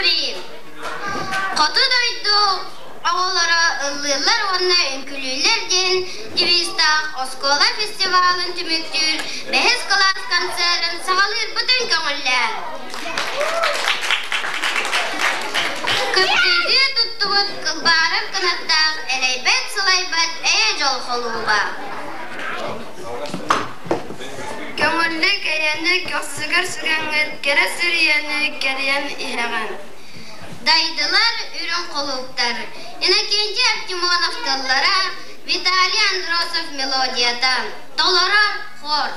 жюри! Хоту дойду оҕолоро ыллыыллар уонна үҥкүүлүүллэр диэн девизтаах оскуола фестивалын түмүктүүр бэһис кылаас концерын саҕалыырбытын көҥүллээн. Кыптыыйдыы туттубут кылбаарар кынаттаах элэйбэт-сылайбат эйэ-дьол холууба. Көҥүллүк эйэни көхсүгэр сүгэҥҥин, кэрэ сирийэни кэрийэн иһэҕин. Дайдылар үрүҥ холууптар, Иннокентий Артемонов тыллара, Виталий Андросов мелодията, толорор хор.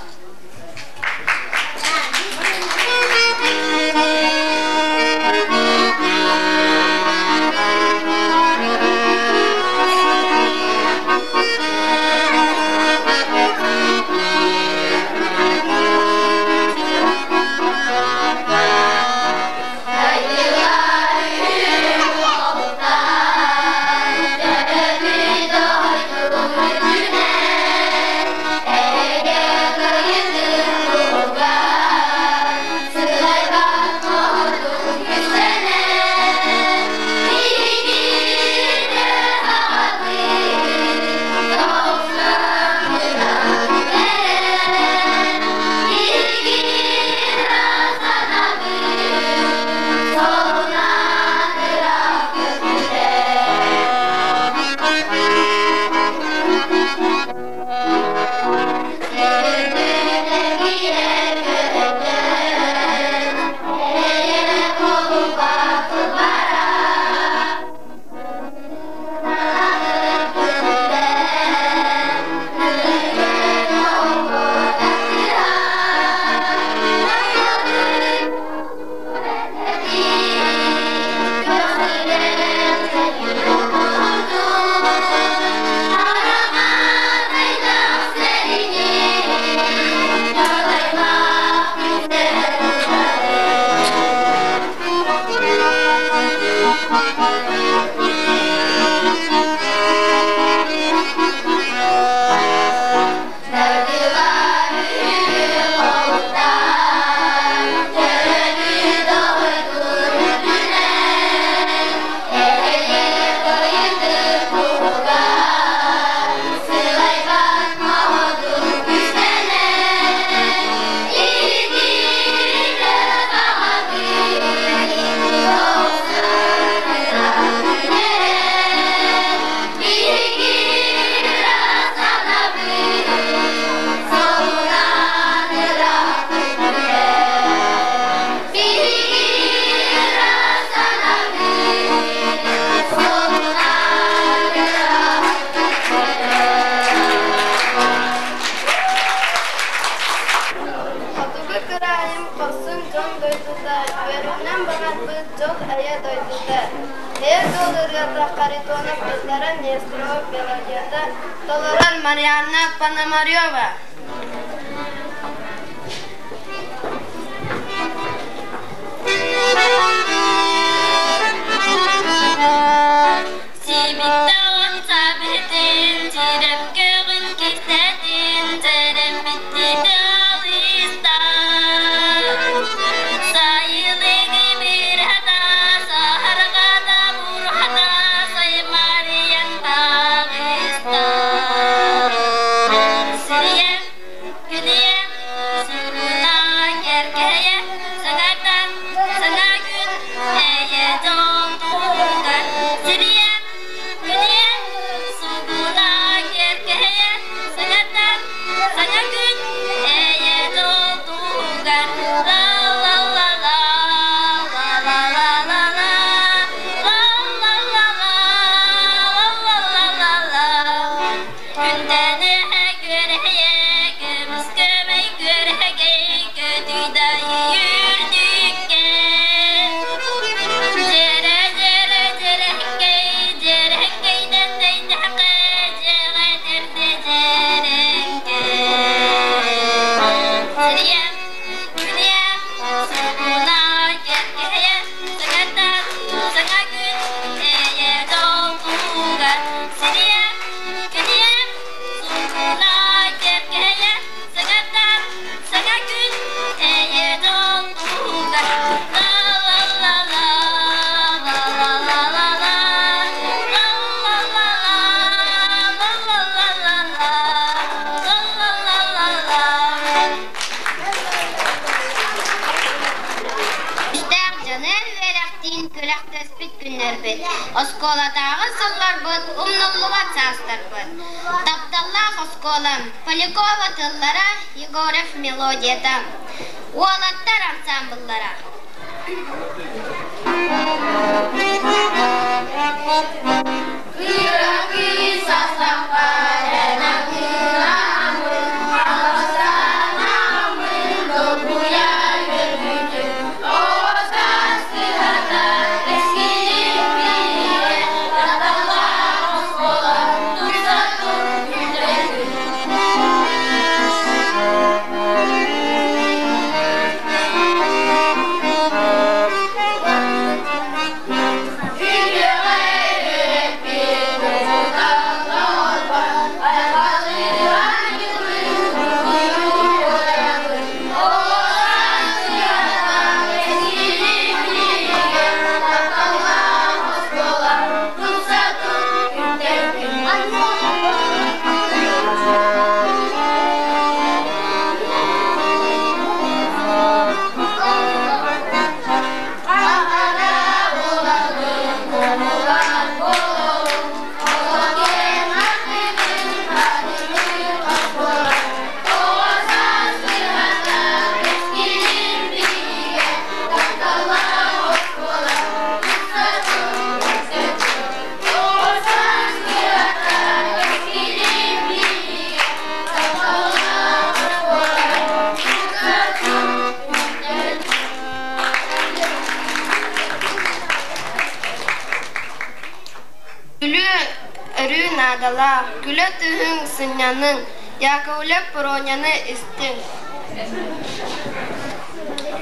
Хотугу кыраайым хорсун дьон дойдута, үөрүүнэн баҕарбыт дьол эйэ дойдута. Эр дьол ырыата Харитонов тыллара Нестеров мелодията толорор Марианна Пономарева. Симиттаҕын сабытын, сирэм көҕүн кистэтин, сэрэммиттин алыстан. Сайылыгы бирхата, саһарҕата бурхата, саймарыйан тағыстан. Сирием күннэрбит, оскуолатааҕы сылларбыт, умнуллубат саастарбыт. Тапталлаах оскуолам, Полякова тыллара, Егоров мелодията, уолаттар ансаамбыллара. Кыра састахпар эн аҥыраммын, аластанаммын, долгуйа үөрбүтүм. Оҕо саас кыһата, кэскилим бигэ, тапталлаах оскуола, тупса тур күндэ күн. Үтүөҕэ үөрэппит учууталларбар айхаллыыр уйабын. Оҕо саас кыһата, кэскилим бигэ, тапталлаах оскуола, тупса тур күнтэн күн. Хахара буолабын, кумулар буолабын, оҕо диэн аттыбын, хатыҥыр оскуола. Оҕо саас кыһата, кэскилим бигэ, тапталлаах оскуола, тупса тур күнтэн күн. Оҕо саас кыһата, кэскилим бигэ, тапталлаах оскуола, тупса тур күнтэн күн. Күлүү өрүү наадалаах, күлэ түһүҥ, сынньаныҥ, Яковлев Проняны истиҥ.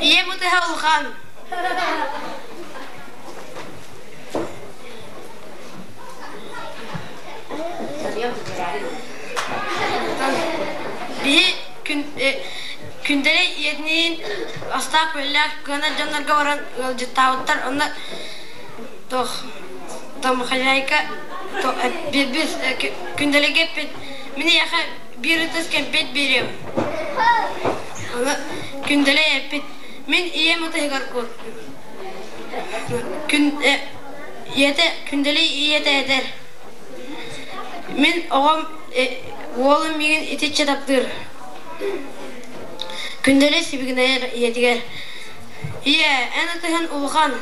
Ийэм ытыһа улахан. Биһи күн, күндэлэй ийэтиниин астаах-үөллээх кыанар дьоннорго баран ыалдьыттаабыттар. Онно туох домохозяйка биир күндэлэйгэ эппит мин эйиэхэ биир ытыс кэмпиэт биэриэм. Аны күндэлэй эппит мин ийэм ытыһыгар кур. Күн ийэтэ күндэлэй ийэтэ этэр мин оҕом уолум миигин итиччэ таптыыр. Күндэлэй сибигинэйэр ийэтигэр ийээ эн ытыһын улахан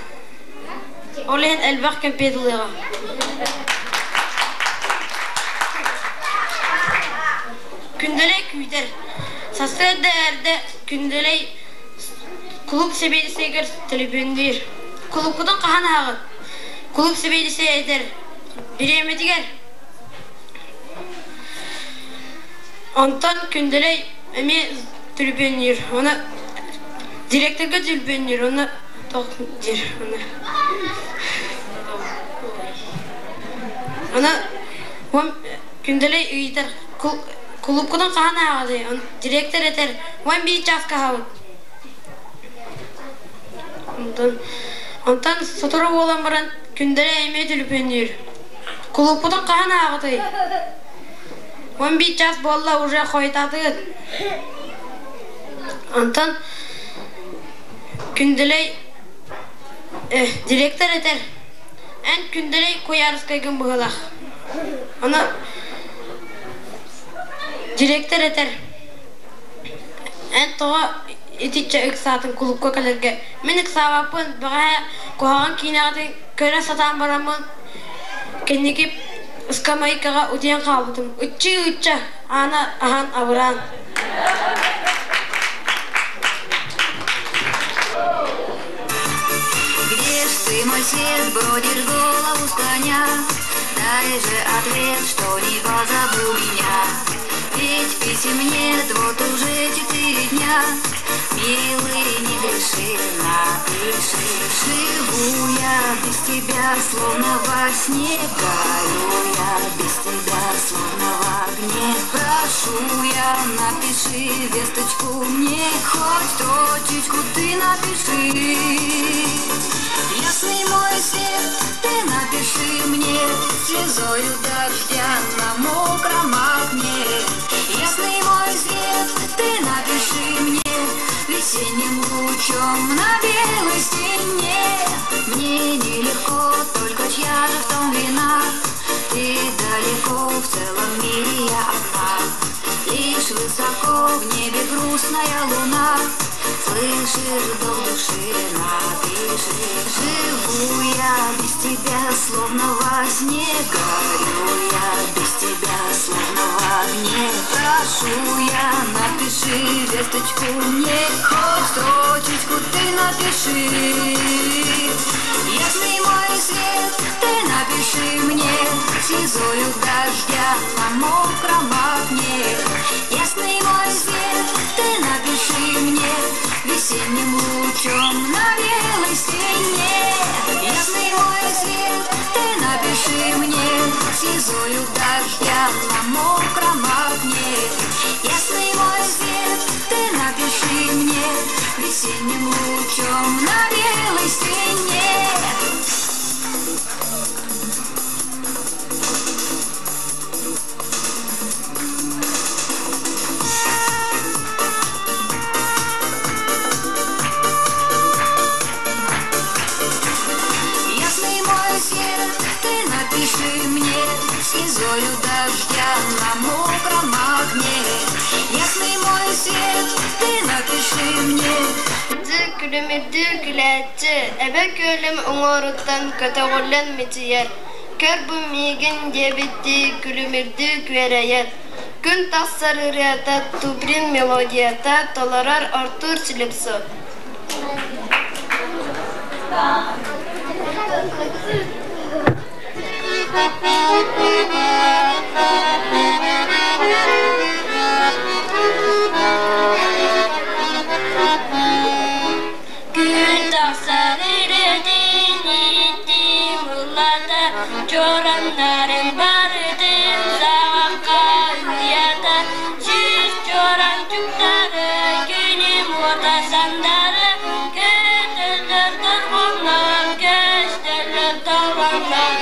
Ол иһин элбэх кэмпиэт ылыаҕа. Күндэлэй күүтэр. Сарсыарда эрдэ Күндэлэй кулууп сэбиэдиссэйигэр төлөпүөннүүр. Кулуупкутун хаһан аһаҕыт? Кулууп сэбиэдиссэйэ этэр. Бириэмэтигэр. Онтон Күндэлэй эмиэ төлөпүөннүүр. Уонна директорга төлөпүөннүүр. Уонна Туох диир аны Аны уон күндэлэй ыйытар кулуупкутун хаһан ааҕаҕытый? Директор этэр 11 чааска аһабыт. Онтон онтон сотору буолан баран күндэлэй эмиэ түлүпүөннүүр. Кулуупкутун хаһан ааҕытый? 11 чаас буолла уже хойутаатыгыт. Онтон Күндэлэй директор этэр эн Күндэлэй Куйаарыскайгын быһыылаах. Ону директор этэр эн тоҕо итиччэ ыксаатын кулуупка кэлэргэ мин ыксаабаппын бэҕэһээ куһаҕан киинэҕитин көрө сатаан бараммын кэнники ыскамыайкаҕа утуйан хаалбытым ыччыы-ычча аана аһан абыраан Где ж ты, мой свет, бродишь голову склоня? Дай же ответ, что не позабыл меня. Ведь писем нет, вот уже 4 дня. Милый, не греши, напиши. Живу я без тебя, словно во сне, горю я без тебя, словно в огне. Прошу я, напиши весточку мне, хоть строчечку ты напиши. Ясный мой свет, ты напиши мне слезою дождя на мокром окне. Ясный мой свет, ты напиши мне весенним лучом. лучом на белой стене. Мне нелегко, только чья же в том вина? Ты далеко, в целом мире я одна. Лишь высоко в небе грустная луна. Слышишь, вдох души напиши. Живу я без тебя, словно во сне. Горю я без тебя, словно в огне. Прошу я, напиши весточку мне. Хоть строчечку ты напиши. Ясный мой свет, ты напиши мне. Слезою дождя на мокром окне. Ясный мой свет, ты напиши мне. Весенним лучом на белой стене. Ясный мой свет, ты напиши мне. Слезою дождя на мокром окне. Ясный мой свет, ты напиши мне. Весенним лучом на белой стене. Ясный мой свет, ты напиши мне. Слезою дождя на мокром окне. Ясный мой свет, ты напиши мне. Күлүмүрдүү күлээччи, эбэ күөлүм уҥуоруттан көтөҕүллэн мичийэр, көр бу миигин диэбиттии күлүмүрдүү күөрэйэр. Күн тахсар ырыата Туприн мелодията толорор Артур Слепцов. Күн тахсар ырыатын иттим ыллата, чораннарын барытын саҕахха ыйата, сүүс чоран чуктары күнүм уота сандары, көтөллөр торбоннор, көстөллөр толоннор.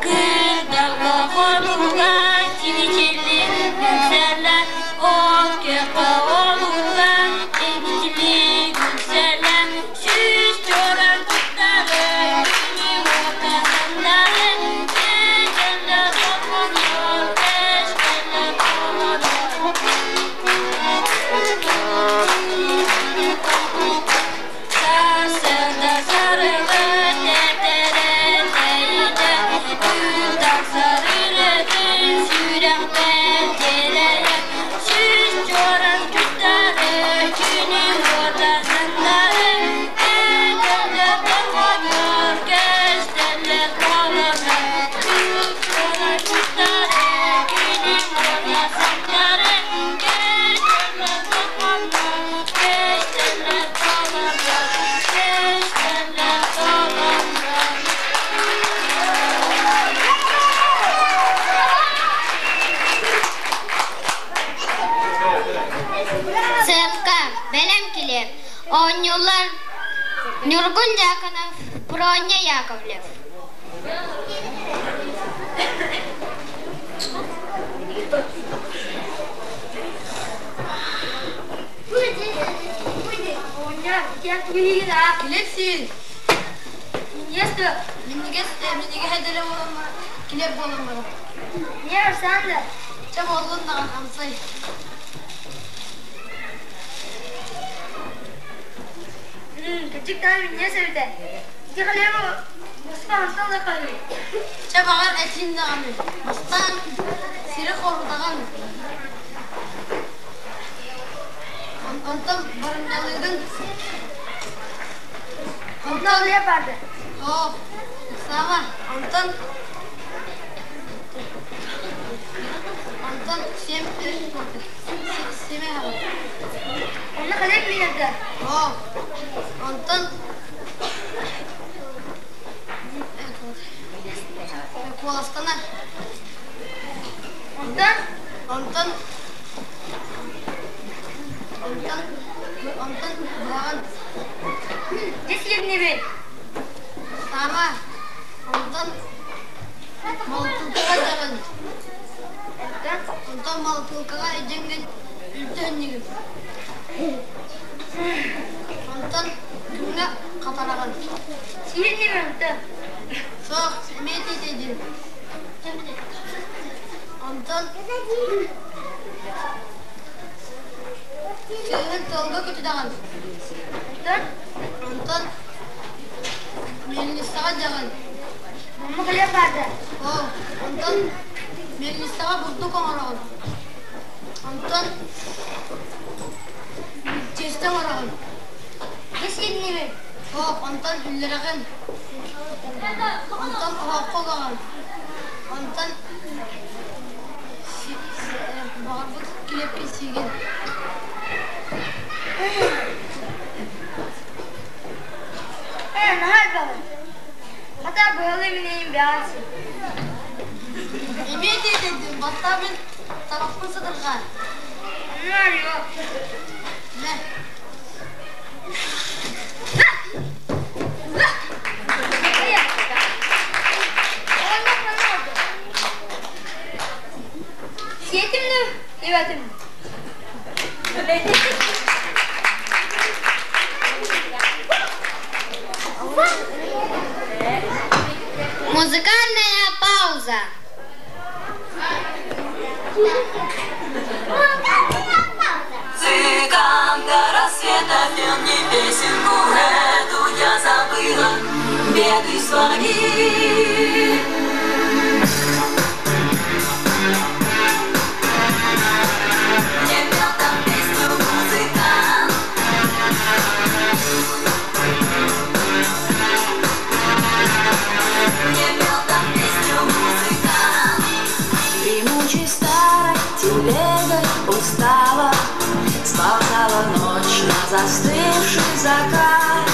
Кырдалга хонууга кичили үксэлэ, ол кэхэ олуга кичили үксэлэ, сүүс чоран чуктары күнүм уота сандары, көтөллөр торбоннор, көстөллөр толоннор. Сарсыарда сарылы тэтэрэ тэйитэ, күн тахсар ырыатын сүрэхпэр тиэрэйэ, сүүс чоран чуктары күнүм уота сандары, көтөллөр торҕоннор, көстөллөр толоннор. Сүүс чоран чуктары күнүм уота сандары, көтөллөр торҕоннор, көстөллөр толоннор, көстөллөр толоннор. Сыалка, бэлэм килиэп, оонньуулар Ньургун Дьяконов, Проня Яковлев. Килиэп сиир. Минньигэс минньигэс эдэрэ буолан килиэп буолан барар. Чэ буоллун даҕаны амсай. Чэ баҕар этиим даҕаны. Бастаан сири хорутаҕын. Онтон барымньалыыгын. Онтон Оо, ыксаама. Онтон Онтон сиэм сиэмэ аҕай. Оо, онтон куоластанар. Онтон онтон онтон быраҕан Саама, онтон молотилкаҕа дьаҕын. Онтон молотилкаҕа дьэҥҥин үлтү өнньүгүн. Онтон күҥҥэ хатараҕын. Сиэнним онтон. Суох, эмиэ тиэтэйдим. Онтон кыыһын тылга көтүтэҕин. Онтон Онтон мельницаҕа дьаҕын. Мама кэлиэх баата. Оо, онтон мельницаҕа бурдук оҥороҕун. Онтон тиэстэ оҥороҕун. Дьэ сиэннибин. Суох, онтон үллэрэҕин. Онтон оһоххо угаҕын. Онтон баҕарбыт килиэпкин сиигин. Ээ, наһаа элбэҕи. Хата быһалыы минэйин бэҕэн син. Эмиэ тиэтэйдим, баттаа мин табахпын сытырҕаан. Марио. Мэ. Сиэтим да, ибэтим. Музыкальная пауза. Цыган до рассвета пел мне песенку эту, я забыла беды свои. Мне пел там песню музыкант. Мне пел там песню музыкант. Дремучей старой телегой устала, Сползала ночь на застывший закат.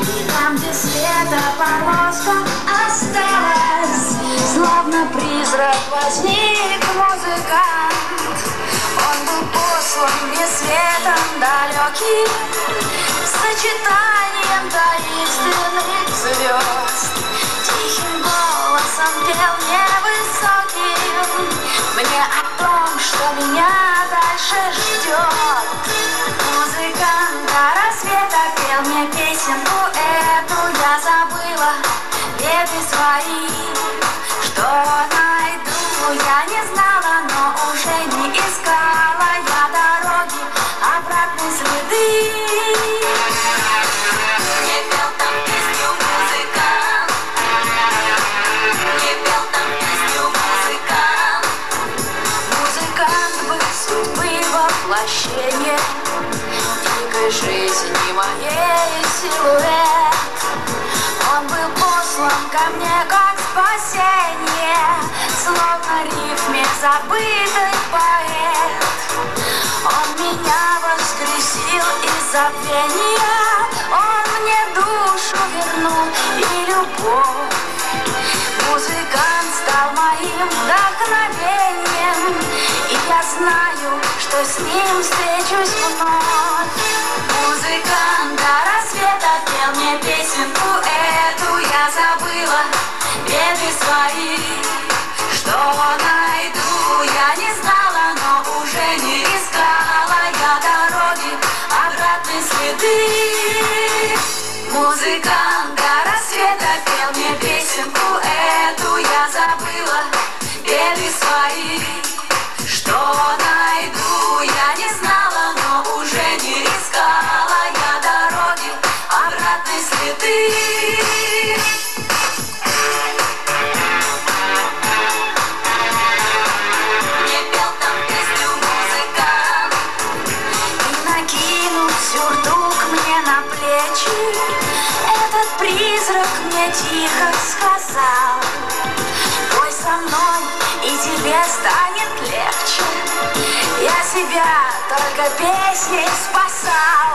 И там, где света полоска осталась, Словно призрак возник музыкант. Он был послан мне светом далеким, Сочетанием таинственных звезд. Тихим голосом пел невысоким Мне о том, что меня дальше ждет. Музыкант до рассвета пел мне песенку эту, я забыла беды свои. Что найду, я не знала, но уже не искала я дороги, обратной следы. Мне пел там песню музыкант, мне пел там песню музыкант. Музыкант был судьбы воплощение, дикой жизни моей силуэт. Он был послан ко мне как спасение, словно рифме забытый поэт. Он меня воскресил из забвения, он мне душу вернул и любовь. Музыкант стал моим вдохновением, и я знаю, что с ним встречусь вновь. Музыкант до рассвета пел мне песенку эту, я забыла беды свои. Что найду, я не знала, но уже не искала я дороги, обратной следы. Музыкант до рассвета пел мне песенку эту, я забыла беды свои. Что найду, я не знала, но уже не искала я дороги, обратной следы. Мне пел там песню музыкант. И накинув сюртук мне на плечи, этот призрак мне тихо сказал: Пой со мной, и тебе станет легче. Я себя только песней спасал.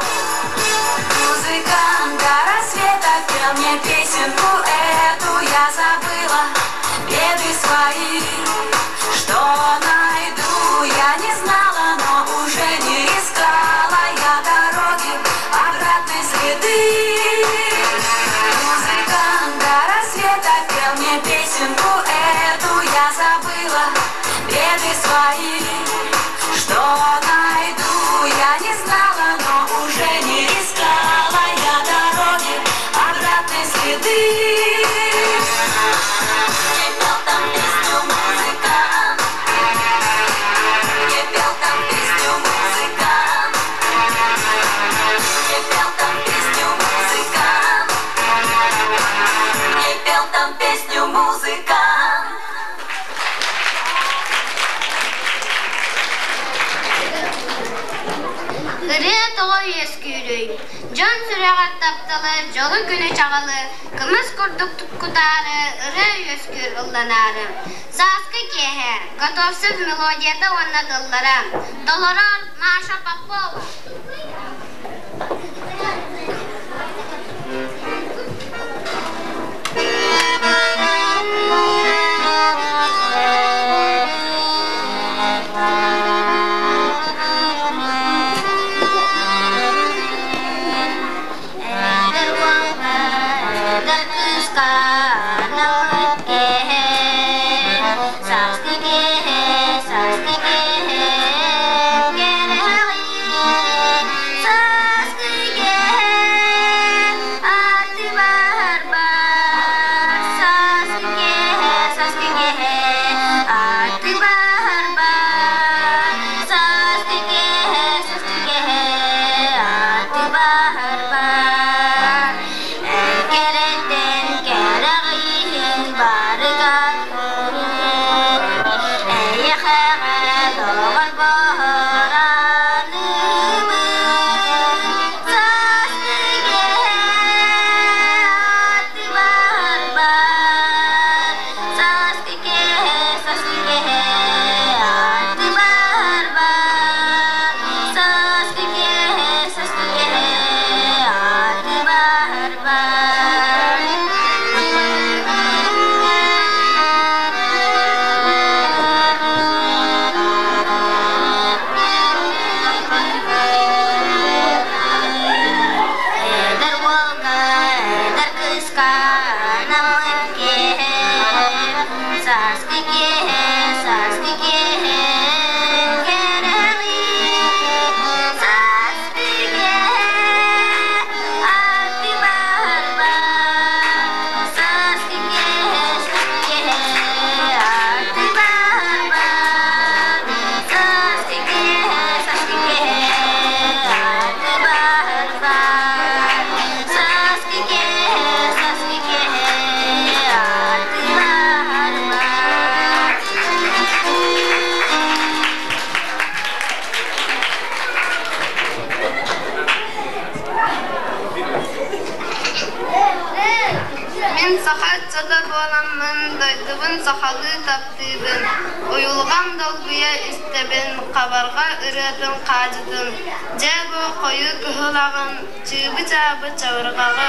Музыкант до рассвета пел мне песенку эту, я забыла беды свои. Что найду, я не знала, но уже не искала я дороги, обратной следы. Музыкант до рассвета пел мне песенку эту, я забыла беды свои. Что найду, я не знала, Ырыа тоҕо үөскүүрүй? Дьон сүрэҕэр тапталы, дьолу күнү чаҕылы, кымыс курдук кутаары, ырыа үөскүүр ылланаары. Сааскы киэһэ, Готовцев мелодията уонна тыллара. Толорор Маша Попова. Эдэр уолга, эдэр кыыска анаммыт киэһэ, сааскы киэһэ, сааскы киэһэ, кэрэҕин, сааскы киэһэ, аттыбар бар, сааскы киэһэ, сааскы киэһэ, аттыбар бар, сааскы киэһэ, сааскы киэһэ, аттыбар бар. Эн кэрэттэн кэрэҕиһин барыгар Эйэхэҕэ доҕор боһораныбын Сааскы киэһэ аттыбар бар Сааскы киэһэ, сааскы киэһэ аттыбар бар Сааскы киэһэ, сааскы киэһэ аттыбар бар Эдэр уолга, эдэр кыыска анаммыт киэһэ, сааскы киэһэ, сааскы киэһэ, кэрэҕин, сааскы киэһэ, аттыбар бар, сааскы киэһэ, сааскы киэһэ, аттыбар бар, сааскы киэһэ, сааскы киэһэ, аттыбар бар, сааскы киэһэ, сааскы киэһэ, аттыбар бар. Мин саха ыччата буоламмын, дойдубун сахалыы таптыыбын, уйулҕам долгуйа истэбин, хабарҕа ырыатын хаадьытын, дьэ бу хойуу кыһыл аҕын, чыыбы-чаабы чабырҕаҕы,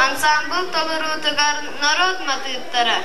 ансаамбыл толоруутугар норуот матыыптара.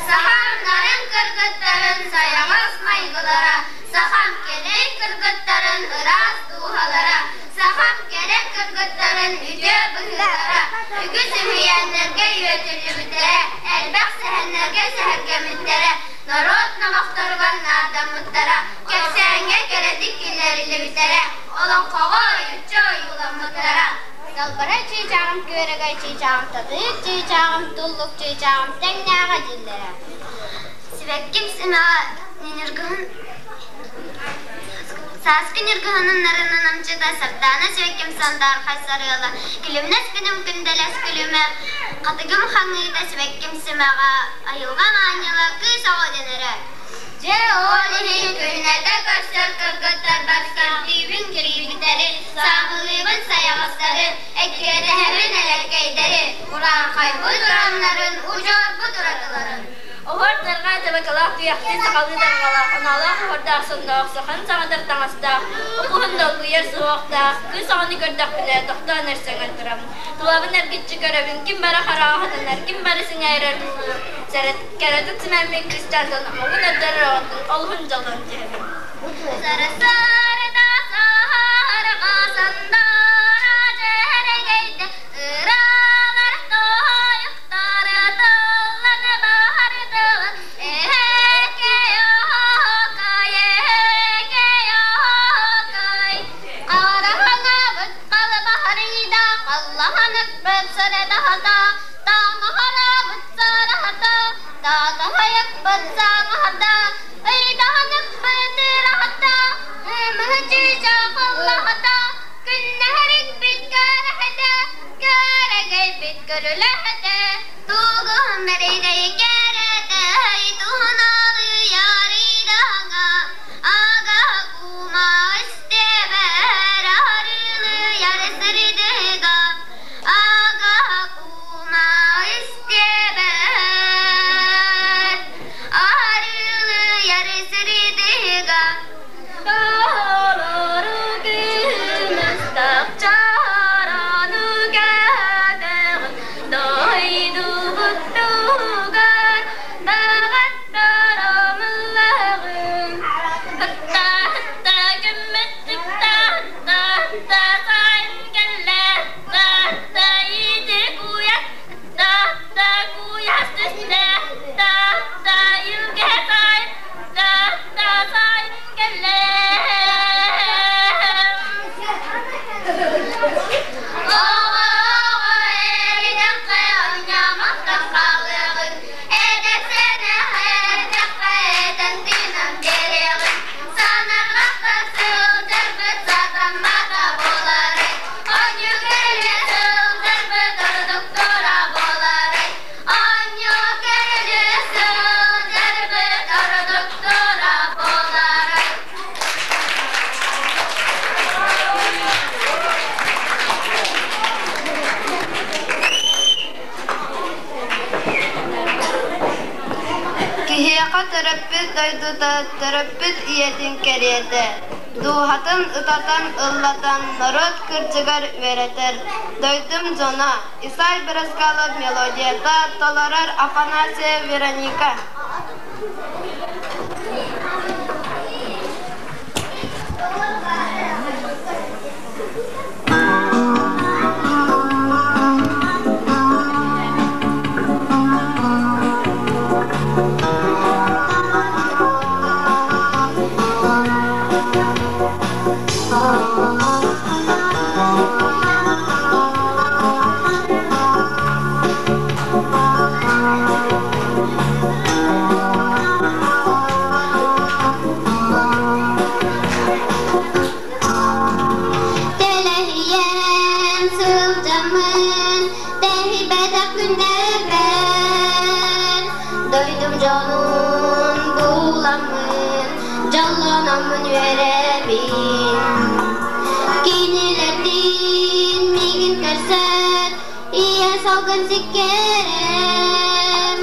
Сахам нарын кыргыттарын сайаҕас майгылара, сахам кэлэй кыргыттарын ыраас дууһалара, сахам кэрэ кыргыттарын үтүө быһыылара, үгүс үһүйээн Үһүйээннэргэ үөтүллүбүттэрэ, элбэх сэһэннэргэ сэһэргэммиттэрэ, норуот номохторугар наардаммыттара, кэпсээҥҥэ кэрэтик киллэриллибиттэрэ, олоҥхоҕо ойуччу ойууламмыттара. Далбара чыычааҕым, күөрэгэй чыычааҕым, татыйык чыычааҕым, туллук чыычааҕым тэҥнээҕэ дииллэрэ. Сибэкким симэҕэ ньыргыһын Сааскы ньыргыһынын нарынын амчыта, Сардаана сибэкким сандаархай сарыала, Күлүмнэс күнүм күндэлэс күлүмэ, Хатыгым хаҥыыта сибэкким симэҕэ, Айылҕам аанньала кыыс оҕо дэнэрэ. Дьэ ол иһин күннэтэ көрсөр кыргыттарбар көрдүүбүн кирийбиттэри, саамылыыбын сайаҕастары, эккирэтэһэбин элэккэйдэри, урааҥхайбыт ураннарын, удьуорбут уратыларын. Оһуор тарҕаа табакалаах туйахтыы сахалыы дарҕалаах, оноолоох оһуордаах сонноох, сахан саҥатар таҥастаах, уһун долгуйар суһуохтаах, кыыс оҕону көрдөхпүнэ, тохтоон өр сөҥөн турабын. Тулабын эргиччи көрөбүн, ким бары хараҕа хатанар, ким бары сэҥээрэр ыллыыр, кэрэтин симэммин кыысчаантан омугун эрдэрэр оҕотун олуһун дьоллон түһэбин. Сарасарда саһарҕа сандара дьэрэгэйдэ ыралар тоһойуктара тыллан бардылар эһэкэй оһокай эһэкэй оһокай Хараһаҥабыт халбаһарыйда халлаһаныкпыт сарадаһата таҥаһарабыт сараһата таатаһайыкпыт саҥаһата Ыйдаһаныкпыт ыраһата ымыһычыыча халлаһата күннэһэрикпит кэрэһэтэ кэрэгэйбит көрүлэһэтэ тугуһун бэридэй кэрэтэй туһуналыйарыйдаһаҥа ага кума истэбэр арылыйар сырдыга ага кума истэбэр арылыйар сырдыга Толору күмүстэх чарааны кэтэҕин дойдубут туһугар даҕаттарамыллаҕын. Хатта-хатта көммөттүк та-хатта сайын кэллэ та-хатта иити куйа та-хатта куйас түстэ та-хатта илгэ сайын та-хатта сайын кэллэ. Оҕо-оҕо эридэххэ оонньоомохтон хаалыаҕыҥ, эдэр-сэнэх эрдэххэ этэн тыынан биэриэҕиҥ, санарҕахха сылдьарбыт сатаммата буолаарай, оонньуу кэрэ сылдьарбыт ордук тура буолаарай, оонньуу кэрэ сылдьарбыт ордук тура буолаарай. Киһиэхэ төрөппүт дойдута төрөппүт ийэтин кэриэтэ, дууһатын ытатан ыллатан норуот кырдьыгар үөрэтэр. Дойдум дьоно Исай Брызгалов мелодията толорор Афанасия Вероника. Тэлэһийэн сылдьаммын, тэһийбэтэх күннэрбэр, дойдум дьонун буламмын, дьоллономмун үөрэбин. Кинилэрдиин миигин көрсөн, ийэ салгын сиккэрэн,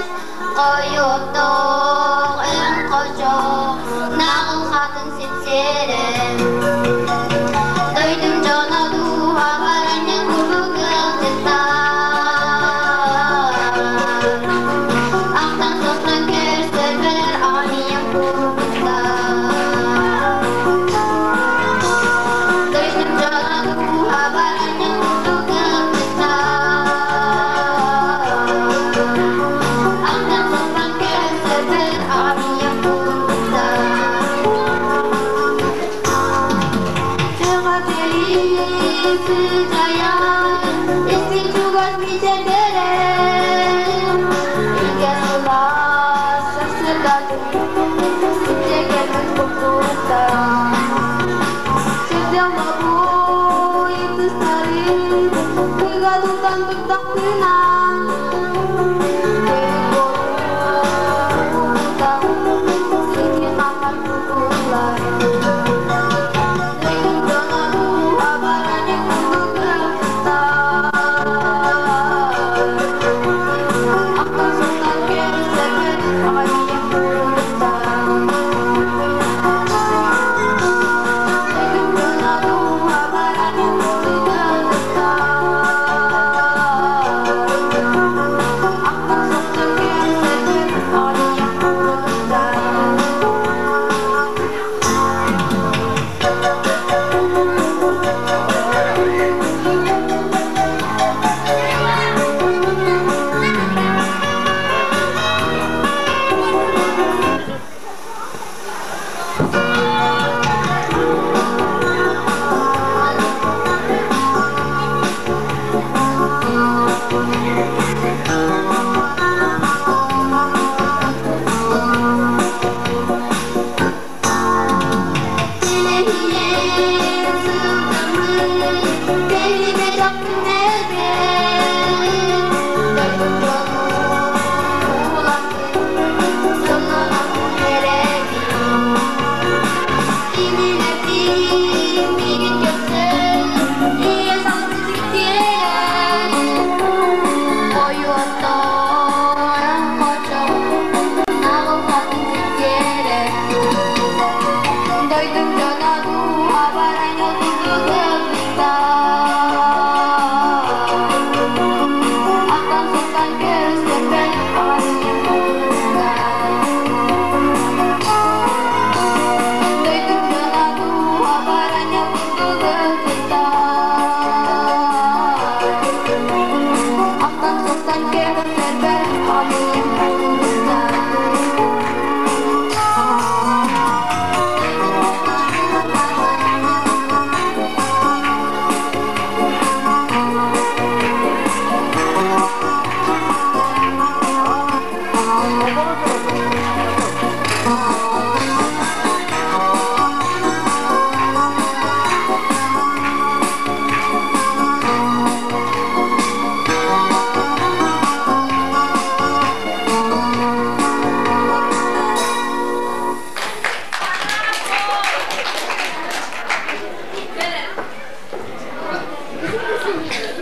хойуоттоох өҥ хочох, наҕыл хатын сипсиэрэн. Дойдум дьоно дууһабар анньан курдук ыалдьыттар. Ахтан сохтон көрсөрбөр аҕам ийэм курдуктар. Дойдум дьоно дууһабар анньан курдук ыалдьыттар. Сылаас мичээрдэрэ Илгэ сылаас сарсыардатын Ситэ кэлбит курдуктар Сирдэ-олобуй ытыстарын Тыга тутан турдахпына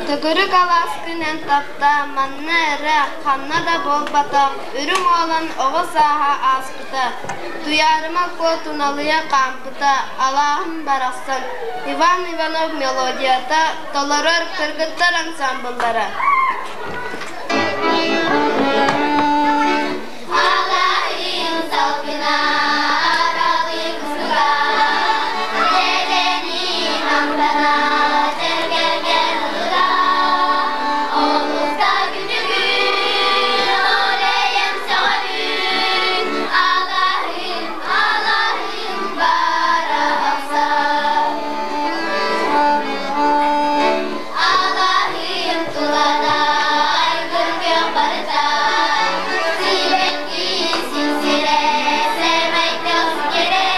Төгүрүк алааскынан тапта, манна эрэ, ханна да буолбатах, үрүҥ уолан оҕо сааһа ааспыта, Туйаарыма Куо туналыйа хаампыта, алааһым барахсан, Иван Иванов мелодията, толорор кыргыттар ансаамбыллара. Алаһын салгына аралыы кустуга, дьэдьэнин амтана сэргэргэр ылыга, олуста күнүгүн орэйэм сөҕөбүн, алаһын, алаһын барахсан. Алаһын тулата айгыр күөх барыта, сибэкки силсилэ сэмэй тыл сикэрэ,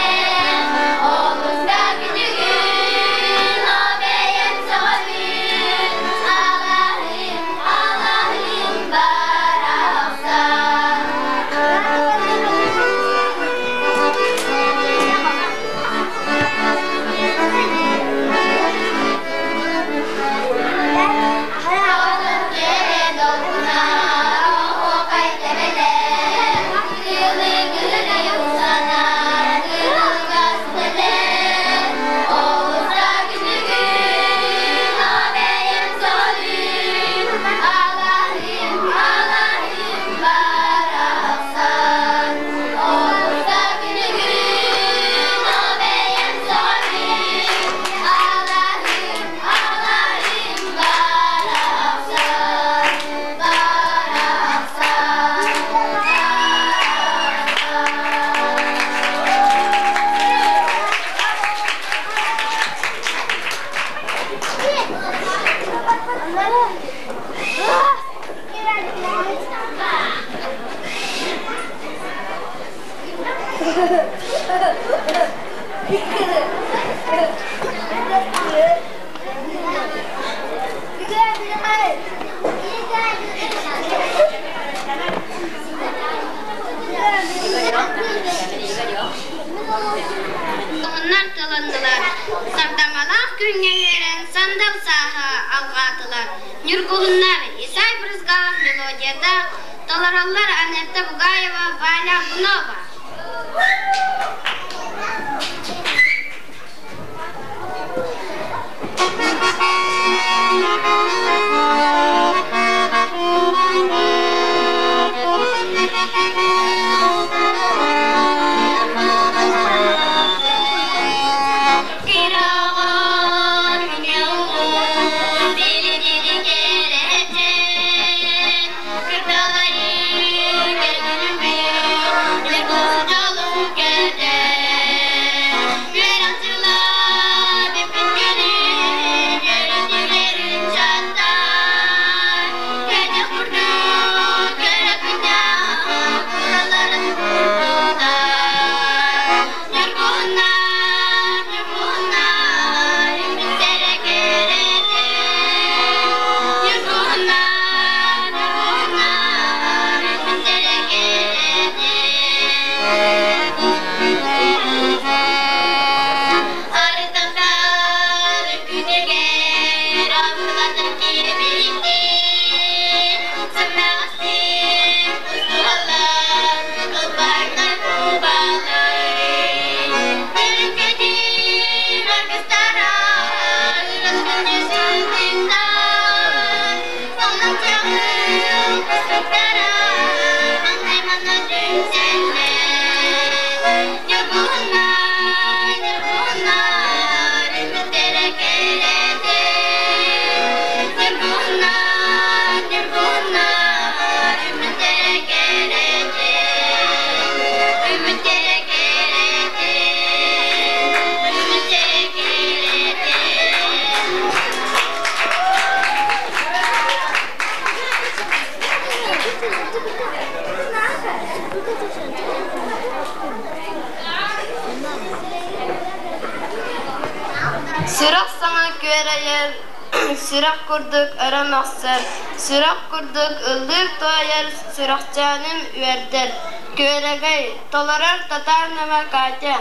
олуста күнүгүн обэйэм сөҕөбүн, алаһын, алаһын барахсан. Соҕотох кэрэ долгуна оһуохай тэбэлэр, кылыгырыы устанар, кырылгас сэтэр, олуста күнүгүн обэйэм сөҕөбүн, алаһым, алаһым барахсан. Олуста күнүгүн обэйэм сөҕөбүн, алаһым, алаһым барахсан, барахсан, барахсан. Туһуннар тылыннылар, сардаҥалаах күҥҥэ үөрэн сандал сааһы алҕаатылар. Ньургуһуннар Исай Брызгалов мелодията толороллор Анетта Бугаева, Валя Аргунова. Сүрэх саҥа күөрэйэр, сүрэх курдук өрө мөхсөр, сүрэх курдук ыллыыр-туойар сүрэхчээным үөрдэр, күөрэгэй, толорор Татарнова Катя.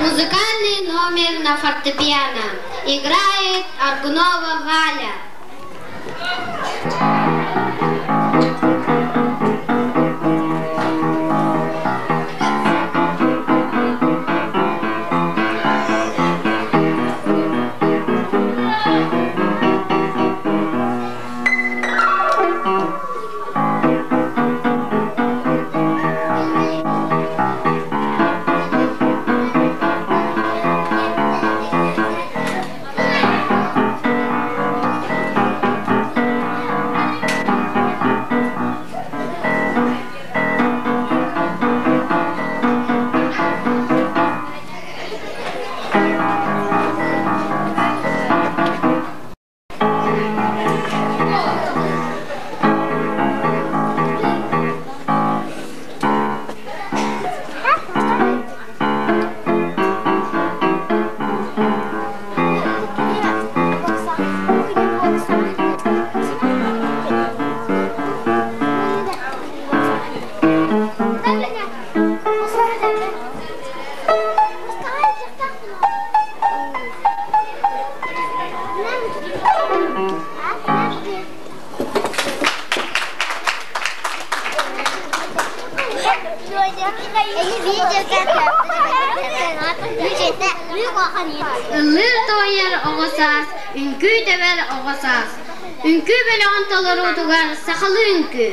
Музыкальный номер на фортепиано. Играет Аргунова Валя. Ыллыыр туойар оҕо саас, үҥкүү тэбэр оҕо саас. Үҥкүү бөлөҕүн толоруутугар сахалыы үҥкүү.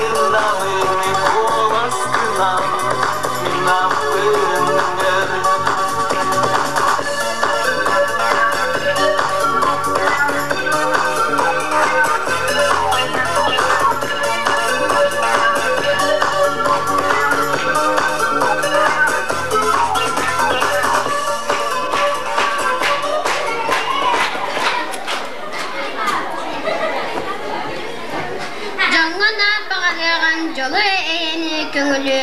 Налын куоласкынан мин аппын өр. Дьоҥҥо наар баҕарыаҕын дьолу эйэни көҥүлү,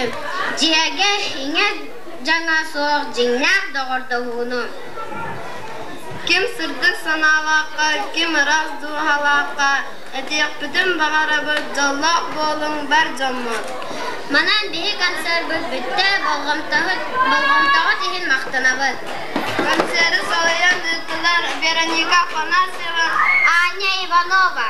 дьиэгэ иҥэ дьаҥа суох дьиҥнээх доҕордоһууну. Ким сырдык санаалаахха, ким ыраас дууһалаахха этиэхпитин баҕарабыт дьоллоох буолуҥ бар дьоммут. Манан биһи концербыт бүттэ, болҕомтоҕут иһин махтанабыт. Концеры салайан ыыттылар Вероника Афанасьева, Аня Иванова.